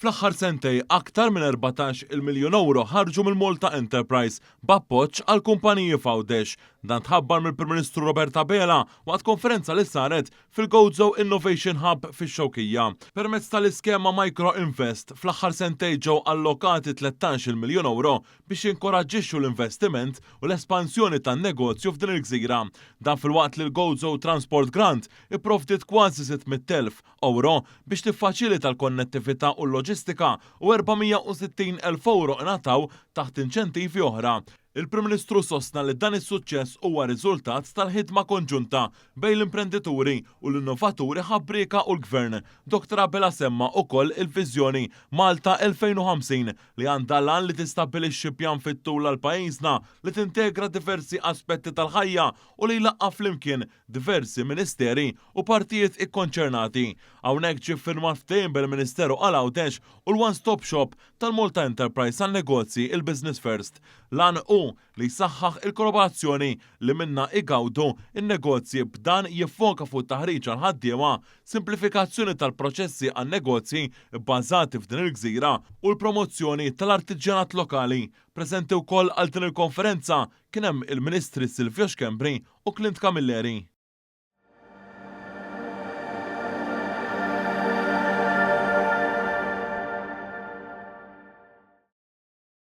Fl-aħħar sentejn aktar minn 14-il miljun ewro ħarġu mill-Malta Enterprise b'appoġġ għal kumpaniji f'Għawdex. Dan tħabbar mill-Prim Ministru Robert Abela waqt konferenza li saret fil-Gozo Innovation Hub fix-Xewkija. Permezz tal-iskema Micro Invest, fl-aħħar sentejn ġew allokati 13-il miljun ewro biex jinkoraġġixxu l-investiment u l-espansjoni tan-negozju f'din il-gżira. Dan filwaqt li l-Gozo Transport Grant ipprovdiet kważi 600,000 ewro biex tiffaċilita l-konnettività u l-loġistika u 460,000 ewro ingħataw taħt inċentivi oħra. Il-Prim Ministru sostna li dan is-suċċess huwa riżultat tal-ħidma konġunta bejn l-imprendituri u l-innovaturi ħabrieka u l-Gvern. Dr Abela semma ukoll il-viżjoni Malta 2050 li għandha l-għan li tistabbilixxi pjan fit-tul għal pajjiżna li tintegra diversi aspetti tal-ħajja u li jlaqqa' flimkien diversi ministeri u partijiet ikkonċernati. Hawnhekk ġie ffirmat ftehim bil-Ministeru għal Għawdex u l-One Stop Shop tal-Malta Enterprise għan-negozji il-Business First. L-għan hu li jsaħħaħ il-kollaborazzjoni li minnha igawdu n-negozji b'dan jiffoka fuq taħriġ għal ħaddiema, simplifikazzjoni tal-proċessi għan-negozji bbażati f'din il-gżira u l-promozzjoni tal-artiġjanat lokali. Preżenti wkoll għal din il-konferenza kien hemm il-Ministri Silvio Schembri u Clint Camilleri.